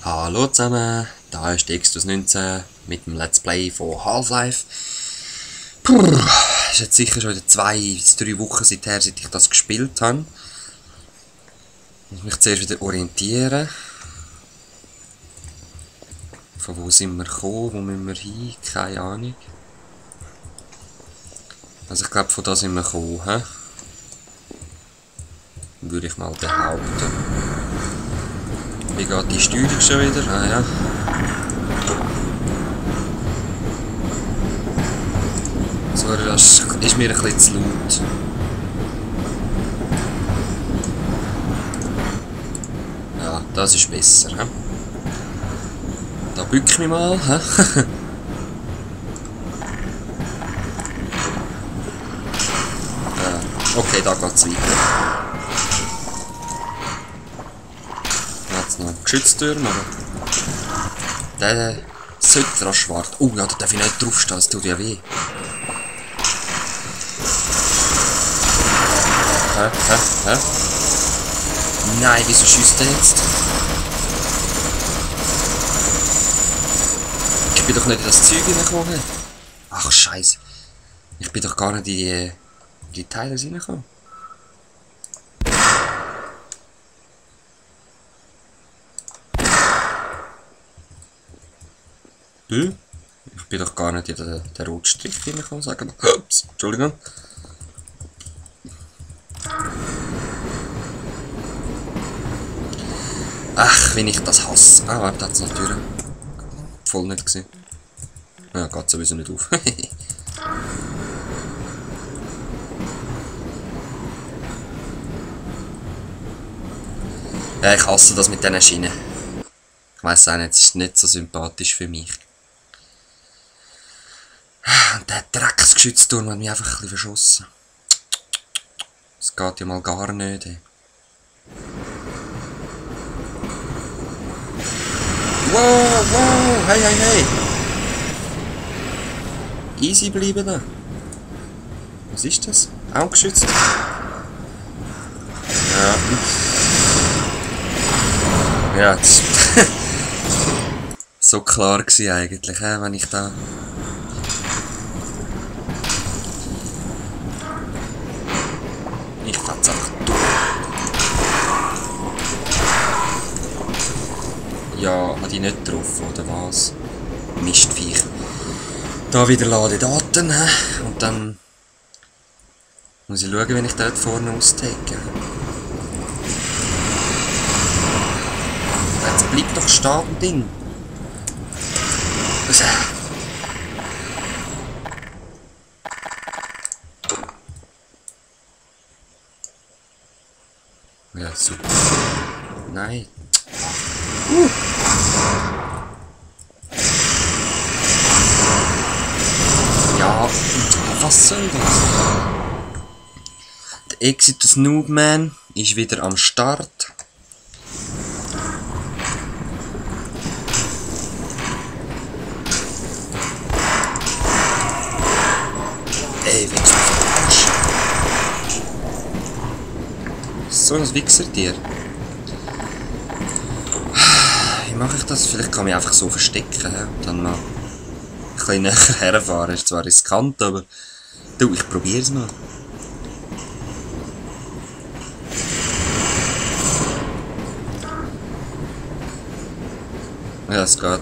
Hallo zusammen, da ist Extus 19 mit dem Let's Play von Half-Life. Es ist jetzt sicher schon wieder 2 bis 3 Wochen seither, seit ich das gespielt habe. Ich muss mich zuerst wieder orientieren. Von wo sind wir gekommen, wo müssen wir hin, keine Ahnung. Also ich glaube, von da sind wir gekommen, he? Würde ich mal behaupten. Wie geht die Steuerung schon wieder? Ah ja. Sorry, das ist mir ein bisschen zu laut. Ja, das ist besser. He? Da bück ich mich mal. He? Okay, da geht's weiter. Jetzt noch einen Geschütztürm, aber der sollte rasch warten. Oh ja, da darf ich nicht draufstehen, das tut ja weh. Hä? Nein, wieso schießt der jetzt? Ich bin doch nicht in das Zeug hineingekommen. Ach Scheiße. Ich bin doch gar nicht in die Teile hineingekommen. Ich bin doch gar nicht in den roten Strich hineingekommen, sagen wir. Ups, Entschuldigung. Ach, wenn ich das hasse. Ah, warte, hat's natürlich voll nicht gesehen. Ja, geht sowieso nicht auf. Ja, ich hasse das mit diesen Schienen. Ich weiss auch nicht, es ist nicht so sympathisch für mich. Und der Drecksgeschützturm hat mich einfach ein bisschen verschossen. Das geht ja mal gar nicht. Ey. Wow, hey. Easy bleiben da. Was ist das? Auch geschützt? Ja, das so klar gewesen eigentlich, wenn ich da... Ich fand's einfach durch. Ja, hat ich nicht drauf, oder was? Mistviech. Da wieder lade Daten, und dann muss ich schauen, wenn ich dort vorne austake. Jetzt bleibt doch stehen, Ding. Ja, super. Nein. Ja, was soll das? Der Exodus Noobman ist wieder am Start. Ey, willst du mich verarschen? So ein Wichsertier. Wie mache ich das? Vielleicht kann ich mich einfach so verstecken und dann mal ein bisschen näher herfahren. Ist zwar riskant, aber du, ich probiere es mal. Ja, es geht.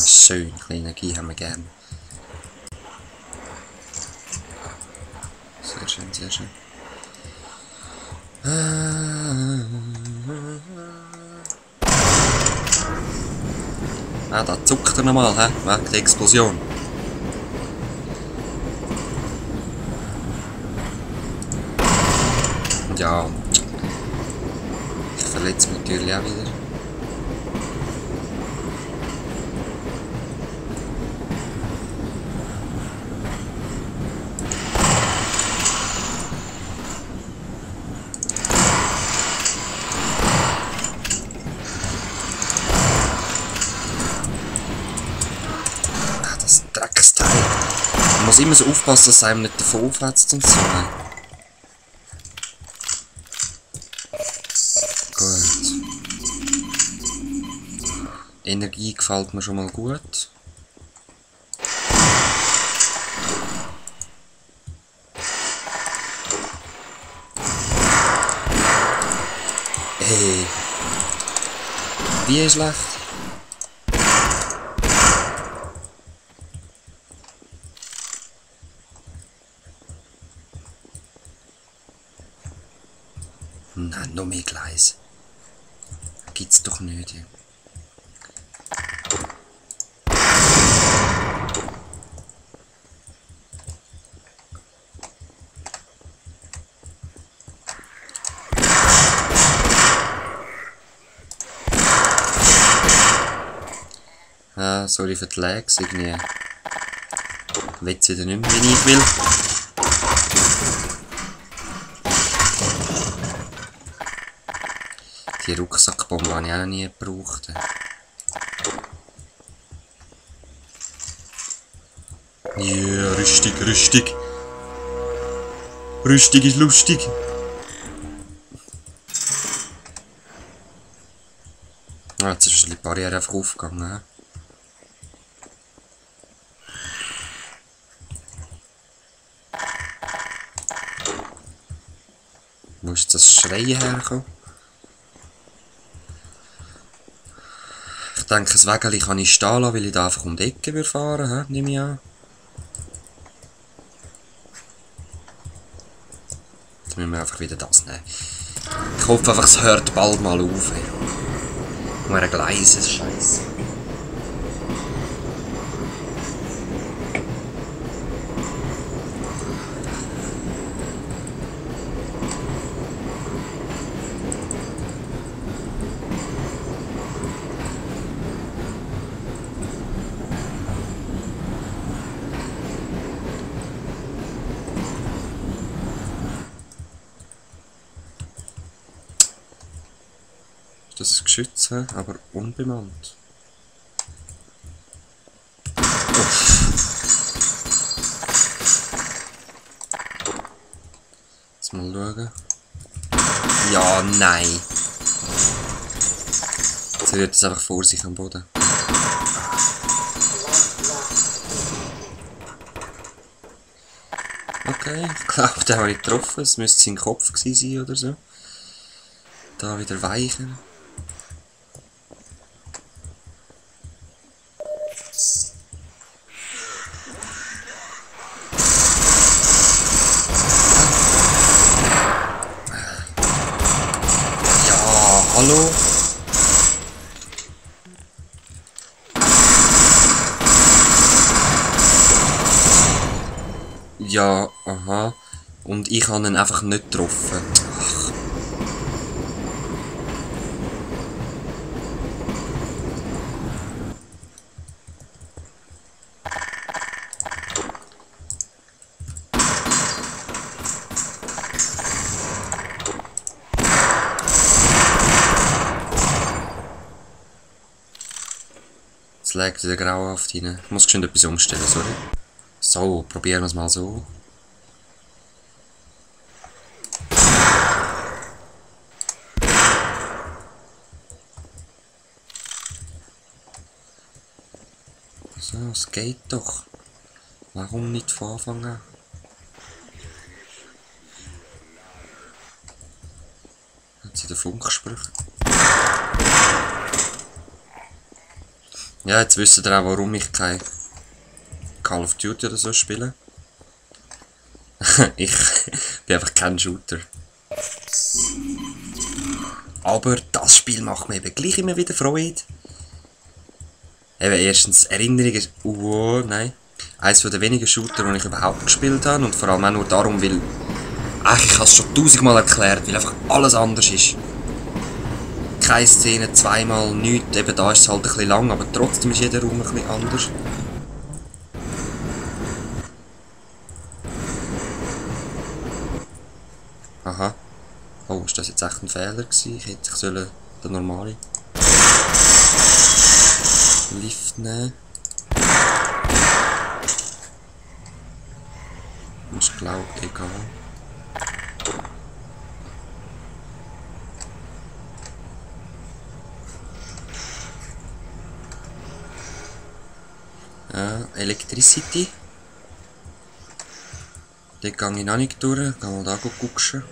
Schön, ein bisschen Energie haben wir gerne. Sehr schön, sehr schön. Ah, da zuckt er nochmal, wegen der Explosion. Ja, ich verletze mich natürlich auch wieder. Drecksteil. Man muss immer so aufpassen, dass es einem nicht davon aufhetzt und so. Gut. Energie gefällt mir schon mal gut. Hey. Wie schlecht? Nein, noch mehr Gleise. Gibt's doch nicht. Ah, sorry für die Lags, irgendwie will sie dann nicht mehr, wie ich will. Die Rucksackbombe habe ich auch noch nie gebraucht. Ja, rüstig, rüstig. Rüstig ist lustig. Ah, jetzt ist die Barriere einfach aufgegangen. Wo ist das Schreien hergekommen? Ich denke, das Wägeli kann ich stehen lassen, weil ich da einfach um die Ecke fahren würde, nehme ich an. Jetzt müssen wir einfach wieder das nehmen. Ich hoffe einfach, es hört bald mal auf. Nur ein Gleises Scheiße. Das Geschütz, aber unbemannt. Jetzt mal schauen. Ja, nein. Jetzt rührt es einfach vor sich am Boden. Okay, ich glaube, den habe ich getroffen. Es müsste sein Kopf gewesen sein oder so. Da wieder weichen. Hallo? Ja, aha. Und ich habe ihn einfach nicht getroffen. Ach. Jetzt legt der grauhaft rein. Ich muss schon etwas umstellen, sorry. So, probieren wir es mal so. So, es geht doch. Warum nicht von Anfang an? Jetzt sind der Funksprüche. Ja, jetzt wisst ihr auch, warum ich kein Call of Duty oder so spiele. Ich bin einfach kein Shooter. Aber das Spiel macht mir eben gleich immer wieder Freude. Eben erstens Erinnerungen. Nein. Eines der wenigen Shooter, die ich überhaupt gespielt habe. Und vor allem auch nur darum, weil. Ich habe es schon 1000-mal erklärt, weil einfach alles anders ist. Keine Szene, zweimal nichts. Eben da ist es halt ein bisschen lang, aber trotzdem ist jeder Raum ein bisschen anders. Aha. Oh, ist das jetzt echt ein Fehler gewesen? Ich hätte den normalen Lift nehmen. blau, egal. Electricity. Dort gehe ich noch nicht durch, geh mal da gucken.